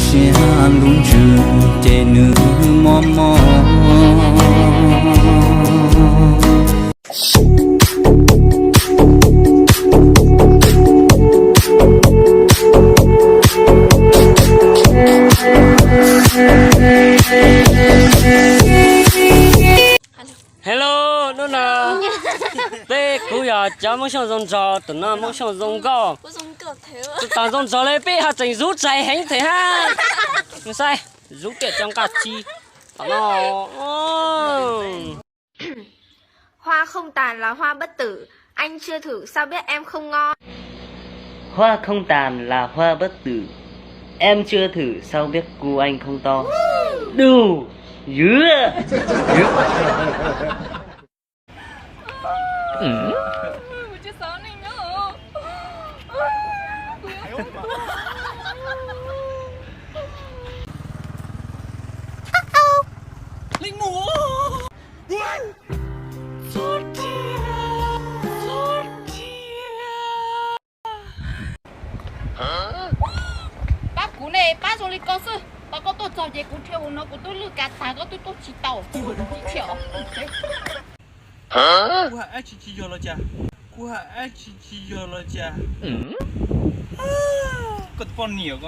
Tsiab lub ntsws ces nws mob mob. Hello, hnub no peb kuj yog cov Hmoob Xyooj zoo nraug, tus no Hmoob Xyooj zoo nkauj. Tus tas zoo nraug li peb ho tseem zub txais heev thiab hab. Saib, zub tiaj cov nqaj tsi tom no. Hoa không tàn là hoa bất tử, anh chưa thử sao biết em không ngon. Hoa không tàn là hoa bất tử, em chưa thử sao biết gu anh không to. Đủ. Dữ. Pab kuv ne, pab zoo li ko xwb. Tau koj tuaj txog ces kuv dhia ua no kuv twb lwj kav tag, koj twb tuaj tsis tau. Kuv hais dab tsi tsis yog los cas? Kuv hais dab tsi tsis yog los cas? Koj tus poj niam ko.